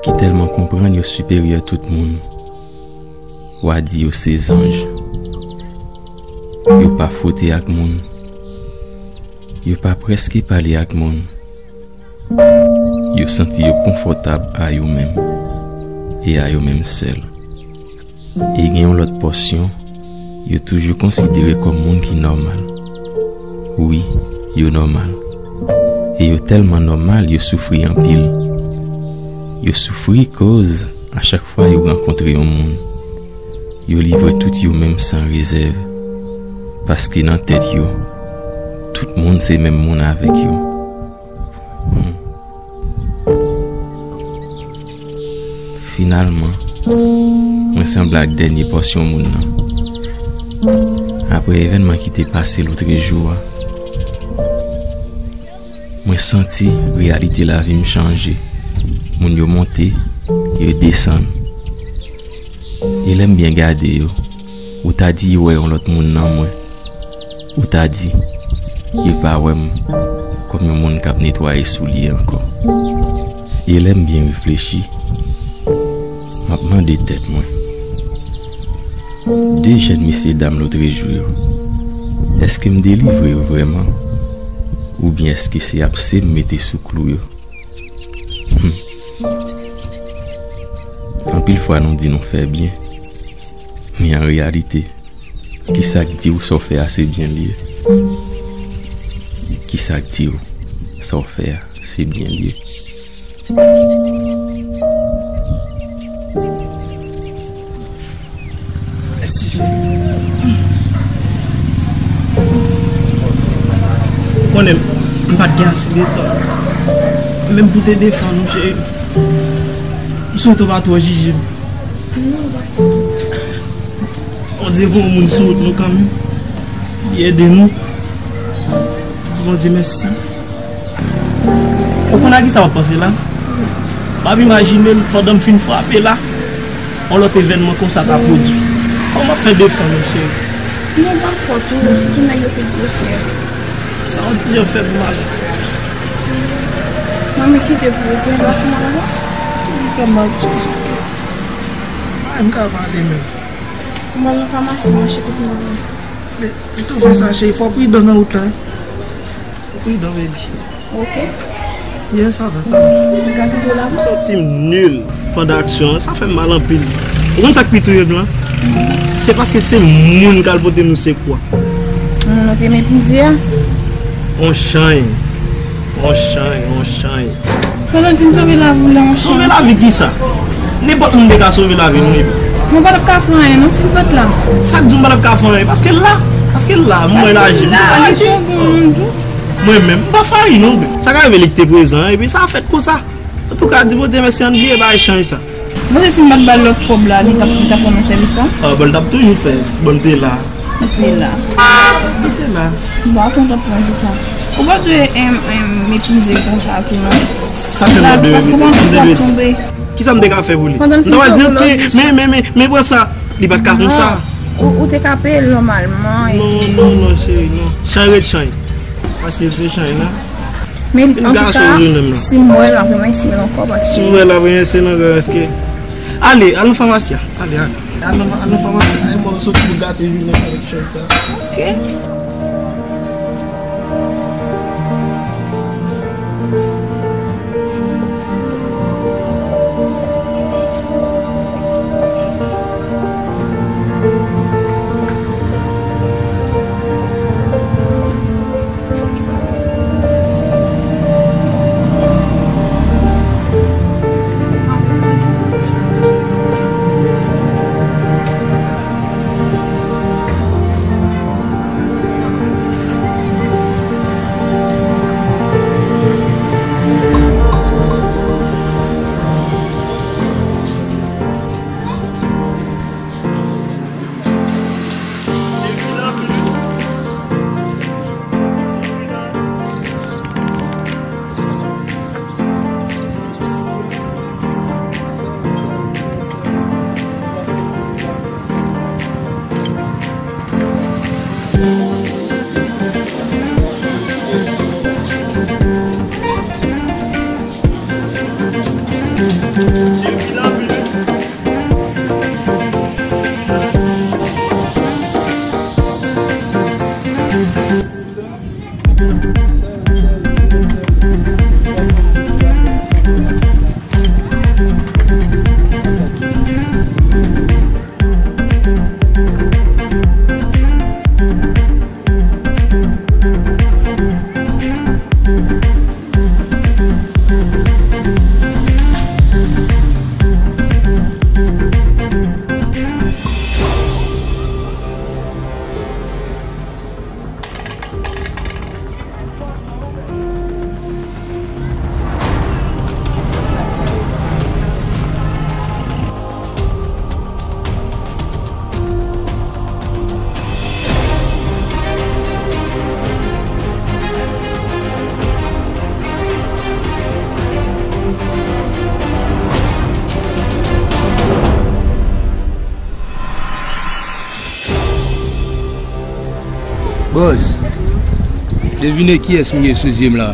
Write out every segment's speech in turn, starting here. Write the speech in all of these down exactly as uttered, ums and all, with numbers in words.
ki tèlman konprann yo siperyè tout moun. W a di yo se zanj. Yo pa fwote ak moun. Yo pa prèske pale ak moun. Yo santi yo konfòtab a yo menm e a yo menm sèl. E gen yon lòt pòsyon yo toujou konsidere kòm moun ki nòmal. Wi, yo nòmal. E yo tèlman nòmal, yo soufri anpil. Yo soufri koz a chak fwa yo rankontre yon moun, yo livre tout yo menm san rezèv. Paske nan tèt yo, tout moun se menm moun avèk yo. Hmm. Finalman, mwen sanble ak dènye pòsyon moun nan. Apre evènman ki te pase lotrejou a, mwen santi reyalite lavi m chanje. Moun yo monte, yo desann. E lè m byen gade yo, ou ta di yo wè yon lòt moun nan mwen. Ou ta di, yo pa wè m kòm yon moun k ap netwaye soulye ankò. E lè m byen reflechi, m ap mande tèt mwen, de jèn mesyedam lotrejou yo, èske m delivre yo vrèman? Oubyen èske se apse m mete sou klou yo? Hmm. Anpil fwa nou di nou fè byen, men an reyalite, kisa k di w sa w fè a se byen l ye? Kisa k di w sa w fè a se byen l ye? Mèsi, cheri. Ou konnen, m pa t gen ase de tan menm pou te defann ou, cheri. M swete w pa twò jije m. Bondye voye yon moun sou wout nou kanmenm. Li ede nou. Di Bondye mèsi. Ou konn a kisa m ap panse la? M ap imajine l pandan m fin frape la, yon lòt evènman konsa ta pwodui. Kòman m ap fè defann ou, cheri? Non, pa fòt ou, sitou nèg yo te gwosè. Sa yon ti jan fè m mal. Manmi kite pou ou, pou yon lòt moun ankò? Li fè m mal, cheri. Pa m ka pale menm. Mwen nan famasi, m achte tout mwen. Men, tou fè sa, cheri, fò w pridan nan wout la. Fò w pridan, baby. Ok. Yeah, sa va, sa va. M ka kite w la pou sa. M santi m nil pandan aksyon an. Sa fè m mal anpil. Ou konn sa k pi touye m lan? Se paske se moun k al pote nou sekou a. Moun nou te meprize a. On chany. On chany, on chany. Pandan l fin sove lavi w la, monchè. Sove lavi kisa? Nenpòt moun te ka sove lavi nou, epi. Mwen pa t ap ka fè anyen, non, si l pa t la. Sa k di w m pa t ap ka fè anyen? Paske l la. Paske l la, mwen laji. Paske l la, li se yon bon moun tou. Mwen menm, m pa fayi, non, men. Sa ka rive li ki te prezan, epi sa fèt konsa. Antouka, di Bondye mèsi, ann bliye bagay chany sa. Mwen se si m pa t ba l lòt kòb la, li t ap, li t ap rann mwen sèvis la? Ah, bon, l t ap toujou fè. Bon, l te la. Li te la. Li te la. Bon, atann, t ap pran tout sa. Ou pa dwe, em, em, meprize l konsa tou, non. Sa fè m dwe meprize l? Paske ou pa konn sa k ap tonbe. Kisa m te ka fè pou li? M ta pral di, ok, men, men, men, men pran sa. Li pa t ka konsa. Non. Ou, ou te ka peye l nòmalman, epi. Non, non, non, cheri, non. Chany ret chany. Paske l se chany la. Men, antouka, si m wè l, m ap remèsye l ankò, paske. Si w wè l, ap remèsye l ankò, paske. Ale, al nan famasi a. Ale, ale. Al nan, al nan famasi a. Ay, mwen soti pou gate jounen avèk chèn sa. Ok. Bòs, devine kiyès m gen sou zye m la.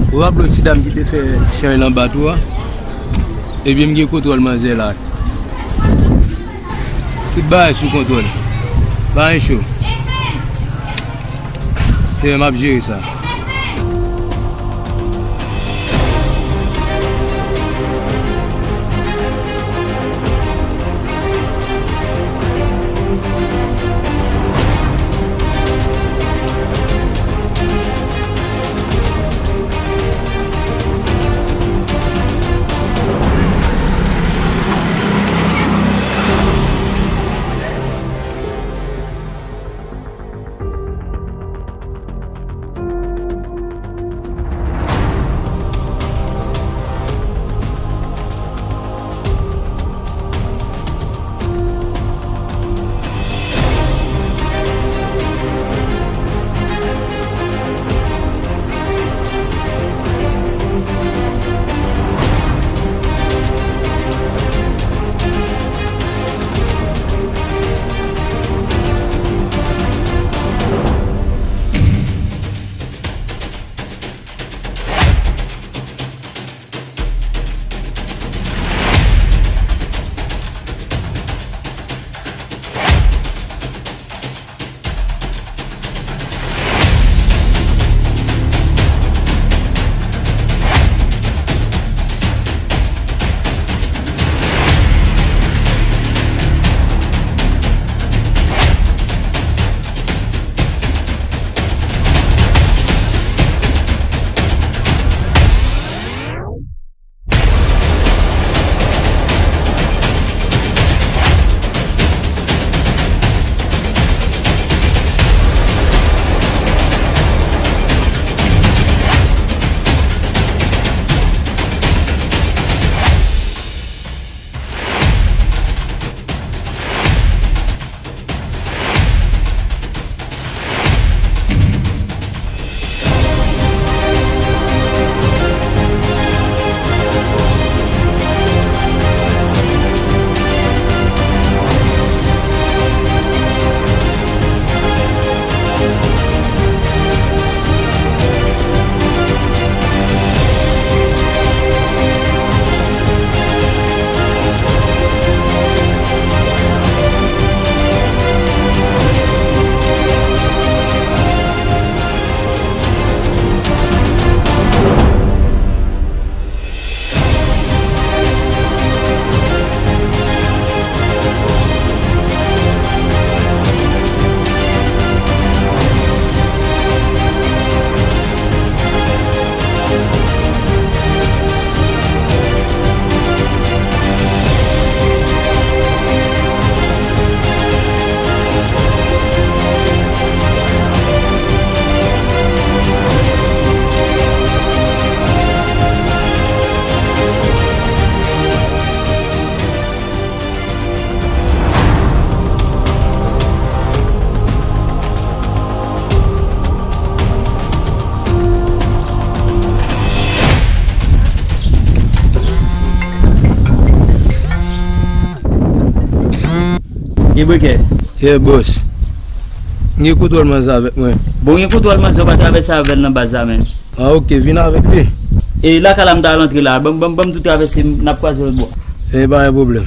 Ou raple w ti dam ki te fè chay lan ba tou a? Ebyen, m gen kontwòl manzè la. Tout bagay sou kontwòl. Pa gen cho. Se mwen m ap jere sa. Gen brikè? Yeah, bòs. M gen kontwòl manzè avèk mwen. Bon, gen kontwòl manzè, ou pa travèse avè l nan baz la, menm. Ah, ok, vin avèk li. E lakay la m ta al antre la. Ban m, ban m, ban m tou travèse, n ap kwaze lòt bò. E pa gen pwoblèm.